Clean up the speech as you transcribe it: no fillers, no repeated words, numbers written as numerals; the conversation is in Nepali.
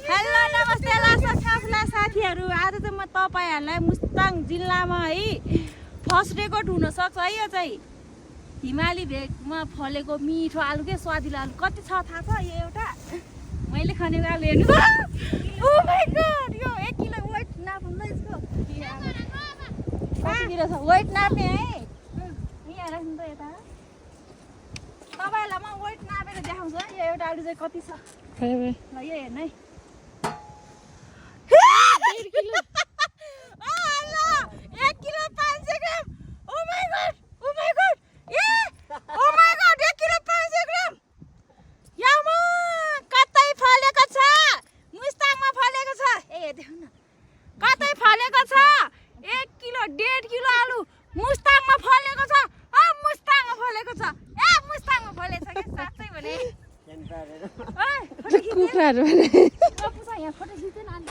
हेलो नमस्ते लासा साथीहरू आज चाहिँ म तपाईहरुलाई मुस्ताङ जिल्लामा है फर्स्ट रेकर्ड हुन सक्छ है यो चाहिँ हिमाली भेगमा फलेको मिठो आलु के स्वादिलो आलु कति छ थाहा छ यो एउटा मैले खानेको आलु हेर्नु ओ माय गॉड यो 1 किलो वेट नाप्नु ल यसको कतितिर छ वेट नाप्ने है यहाँ राख्नु त यता तपाईहरुलाई म वेट नापेर देखाउँछु है यो एउटा आलु चाहिँ कति छ ल यो हेर्नु है 1 किलो एक kilo 500 gram oh my god ए oh my god 1 kilo 500 gram यामा कतै फलेको छ मुस्ताङमा फलेको छ ए देख्नु न कतै फलेको छ 1 किलो 1.5 किलो आलु मुस्ताङमा फलेको छ मुस्ताङमा फलेको छ मुस्ताङमा फलेछ के साच्चै भने कुखुराहरु भने यहाँ फोटो खिच्दैन अनि